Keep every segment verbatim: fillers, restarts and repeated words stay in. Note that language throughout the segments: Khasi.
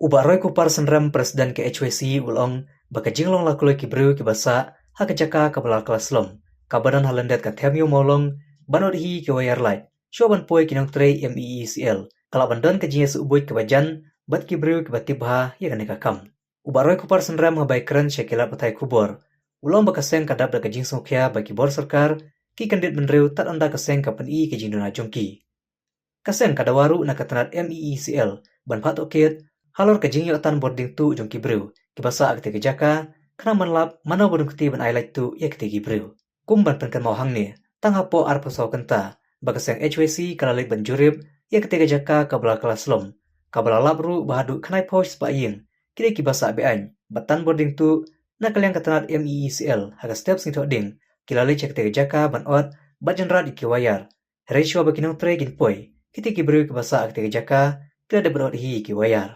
U Bah Roy Kupar Synrem, President ka H Y C, u la ong ba ka jinglong la kloi ki briew kiba sah ha ka jaka kaba la kylla slem, kaba don ha lyndet ka Them Ïew Mawlong, ban ot hi ki wire light shuwa ban poi ki nongtrei M E E C L, ka lah ban don ka jingïasuhbuit kaba jan bad ki briew kiba tip bha ïa kane ka kam. U Bah Roy Kupar Synrem haba kren sha ki lad pathai khubor, u la ong ba ka seng ka dap da ka jingsngewkhia ba ki bor sorkar ki kyndit bynriew tad ynda ka seng ka pyni ka jingduna jong ki. Ka seng ka dawa ruh na ka tnat M E E C L ban phah tohkit halor ka jingïoh tan bording tuh jong ki briew kiba sah ha katei ka jaka, khnang ban lap mano ba dang kti ban ai light tuh ïa katei ki briew. Kum ban pynkynmaw hangne, tang hapoh arphew saw kynta ba ka seng H Y C ka la leit ban jurip ïa katei ka jaka kaba la kylla slem, kaba la lap ruh ba haduh khyndai phew spah ïing ki dei kiba sah be-aiñ bad tan bording tuh. Na ka liang ka tnat M E E C L, ha ka step sngi Thohdieng ki la leit sha katei ka jaka ban ot bad jynrat ïa ki wire. Hynrei shuwa ba ki nongtrei kin poi, kitei ki briew kiba sah ha katei ka jaka ki la dep ban ot hi ïa ki wire.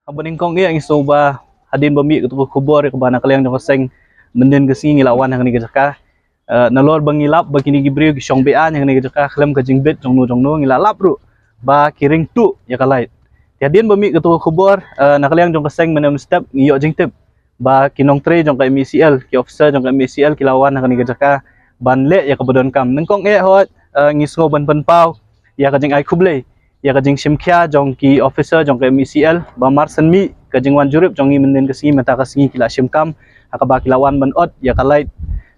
Haba nyngkong eh ngi sngew ba hadien ba mih kato ka khubor ïa kaba na ka liang jong ka seng, mynnin ka sngi ngi la wan ha kane ka jaka. Eh, nalor ba ngi lap ba kine ki briew ki shong be-aiñ ha kane ka jaka khlem ka jingbit jongno jongno, ngi la lap ruh ba ki ring tuh ïa ka light. Te hadien ba mih kato ka khubor, eh, na ka liang jong ka seng mynne mynstep ngi ïoh jingtip ba ki nongtrei jong ka M E C L, ki officer jong ka M E C L ki la wan ha kane ka jaka ban leh ïa kaba donkam. Nyngkong eh hooid, eh, ngi sngew ban pynpaw ïa ka jingai khublei ïa ka jingshim khia jong ki officer jong ka M E C L ba mar shen mih ka jingwan jurip jong ngi mynnin ka sngi mynta ka sngi ki la shim kam ha kaba ki la wan ban ot ïa ka light,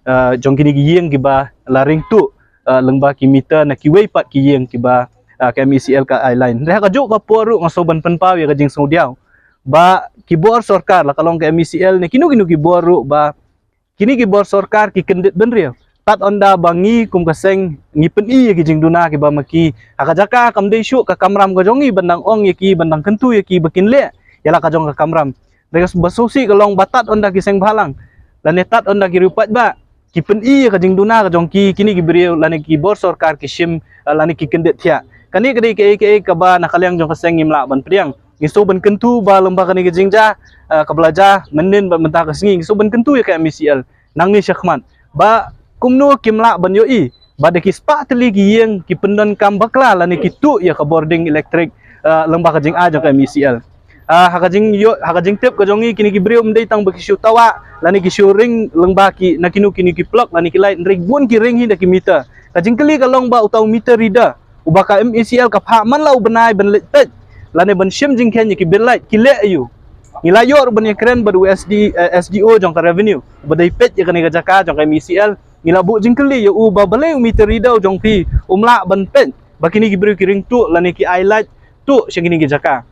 eh, jong kine ki ïing kiba la ring tuh, eh, lyngba ki meter na kiwei pat ki ïing kiba, eh, ka M E C L ka ai line. Hynrei ha kajuh ka por ruh nga sngew ban pynpaw ïa ka jingsngewdiaw ba ki bor sorkar, la ka long ka M E C L ne kino kino ki bor ruh, ba kine ki bor sorkar ki kyndit bynriew tad ynda ba ngi kum ka seng ngi pyni ïa ki jingduna kiba ma ki. Ha ka jaka kam dei shuh ka kamram ka jong ngi ban dang ong ïa ki, ban dang kyntu ïa ki ba kin leh ïa la ka jong ka kamram. Hynrei kaba sngewsih ka long ba tad ynda ki seng bhalang lane tad ynda ki riewpaidbah ki pyni ïa ka jingduna ka jong ki, kine ki briew lane ki bor sorkar ki shim, eh, lane ki kyndit thiah. Kane ka dei kaei kaei kaba na ka liang jong ka seng ngim lah ban pdiang. Ngi sngew ban kyntu ba lyngba kane ka jingjia, eh, kaba la jia mynnin bad mynta ka sngi, ngi sngew ban kyntu ïa ka M E C L nangne shakhmat ba kumno kim lah ban ïohi ba da ki spah tylli ki ïing ki pyndonkam bakla lane ki tuh ïa ka bording elektrik, eh, lyngba ka jingai jong ka M E C L. Ah, ha ka jingïoh, ha ka jingtip ka jong ngi, kine ki briew ym dei tang ba ki shu tawah lane ki shu ring lyngba ki, na kino kino ki plug lane ki light, hynrei bun ki ring hi da ki meter. Ka jingkylli ka long ba uta u meter reader uba ka M E C L ka phah man la u bnai ban leit peit lane ban shim jingkheiñ ïa ki bill light ki leh aïu. Ngi la ïoh ruh ban ïakren bad u S D, eh, S D O jong ka revenue ba dei peit ïa kane ka jaka jong ka M E C L. Ngi la buh jingkylli ïa u ba balei u meter reader jong phi um lah ban peit ba kine ki briew ki ring tuh lane ki ai light tuh sha kine ki jaka.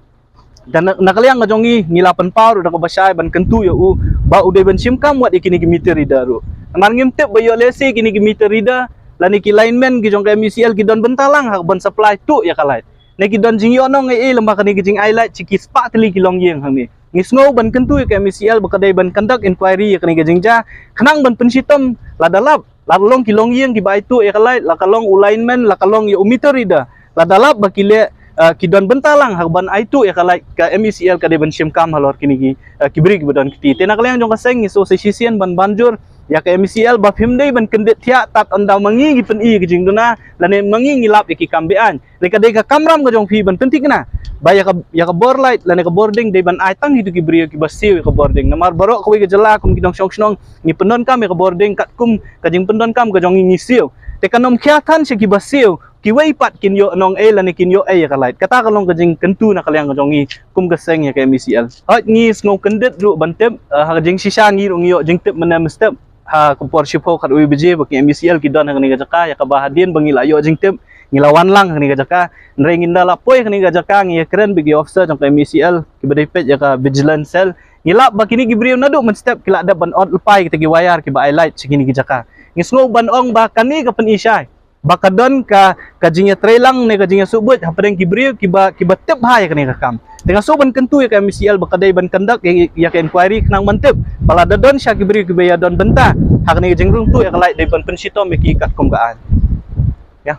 Dan na, na ka liang ka jong ngi, ngi la pynpaw ruh da kaba shai ban kyntu ïa u ba u dei ban shim kam wat ïa kine ki meter reader ruh. Namar ngim tip ba ïoh lehse kine ki meter reader lane ki lineman ki jong ka M E C L ki don bynta lang ha ban supply tuh ïa ka light, ne ki don jingïohnong ei ei lyngba kane ka jingai light sha ki spah tylli ki longïing hangne. Ngi sngew ban kyntu ïa ka M E C L ba ka dei ban conduct inquiry ïa kane ka jingjia khnang ban pynshitom lada lap, la ka long ki longïing kiba ai tuh ïa ka light, la ka long u lineman, la ka long ïa u meter reader, lada lap ba ki leh, eh, ki don bynta lang ha ban ai tuh ïa ka light, ka M E C L ka dei ban shim kam halor kine ki, eh, ki briew kiba don kti. Te na ka liang jong ka seng ngi sngew sa shisien ban ban jur ïa ka M E C L ba phim dei ban kyndit thiah tad ynda ma ngi ngi pyni ïa ka jingduna lane ma ngi ngi lap ïa ki kam be-aiñ. Lane ka dei ka kamram ka jong phi ban pynthikna ba ïa ka, ïa ka bor light lane ka bording dei ban ai tang kito ki briew kiba siew ïa ka bording. Namar baroh kawei ka jylla kum ki nongshong shnong ngi pyndonkam ïa ka bording katkum ka jingpyndonkam ka jong ngi ngi siew. Te kan ym khia than sha kiba siew kiwei pat kin ïohnong ei lane kin ïoh ei ïa ka light. Kata ka long ka jingkyntu na ka liang ka jong ngi kum ka seng ïa ka M E C L. Hooid ngi sngew kyndit ruh ban tip, eh, ha ka jingshisha ngi ruh ngi ïoh jingtip mynne mynstep ha ka por shiphew khatwei baje ba ki M E C L ki don ha kane ka jaka, ïa kaba hadien ba ngi la ïoh jingtip ngi la wan lang ha kane ka jaka. Hynrei ngin da la poi ha kane ka jaka ngi ïakren bad ki officer jong ka M E C L kiba dei peit ïa ka vigilance cell, Ngi lap ba kine ki briew naduh mynstep ki la dep ban ot lypa ïa kita ki wire kiba ai light sha kine ki jaka. Ngi sngew ban ong ba kane ka pynishai ba ka don ka, ka jingïatreilang ne ka jingïasuhbuit hapdeng ki briew kiba, kiba tip bha ïa kane ka kam. Te nga sngew ban kyntu ïa ka M C L ba ka dei ban conduct ïa, ïa ka inquiry khnang ban tip ba lada don shisha ki briew kiba ïadon bynta ha kane ka jingrung tuh ïa ka light, dei ban pynshitom ïa ki katkum ka aiñ. Ïa.